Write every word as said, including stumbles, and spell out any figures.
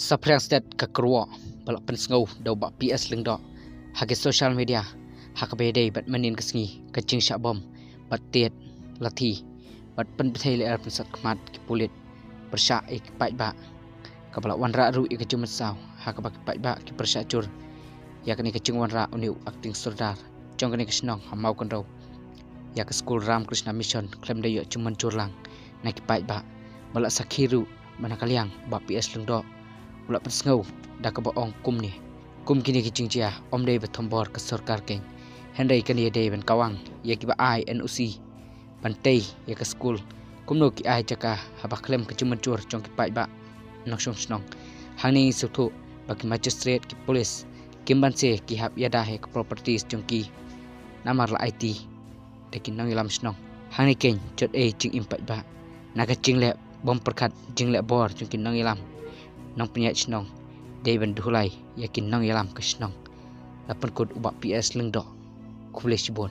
Saphriang stet ka kyrwoh ba la pynsngew da u Bah P S Lyngdoh ha ki social media ha kaba ïadei bad mynnin ka sngi ka jingshah bom bad tied lathi bad pynbthei lyer pynsat khmat ki pulit pyrshah ïa ki paidbah, kaba la wanrah ruh ïa ka jingmynsaw ha kaba ki paidbah ki pyrshah jur ïa kane ka jingwanrah une u acting sordar jong kane ka shnong ha Mawkynrew ïa ka skul Ram Krishna Mission khlem da ïoh jingmynjur lang na ki paidbah. Ba la sakhi ruh ba na ka liang u Bah P S Lyngdoh u la pynsngew da kaba ong kumne: Kum kine ki jingjia ym dei ba thombor ka sorkar keiñ, hynrei kane dei ban kawang ïa kiba ai N O C ban tei ïa ka skul, kumno ki ai jaka haba khlem ka jingmynjur jong ki paidbah nongshong shnong. Hangne ngi sngewthuh ba ki magistrate, ki police kim banse ki hap ïada ïa ka properties jong ki, namar la aiti da ki nongïalam shnong. Hangne keiñ jot ei jingim paidbah na ka jingleh bym pyrkhat, jingleh bor jong ki nongïalam nongpynïaid shnong, dei ban duh lai ïa ki nongïalam ka shnong. La pynkut u Bah P S Lyngdoh. Khublei shibun.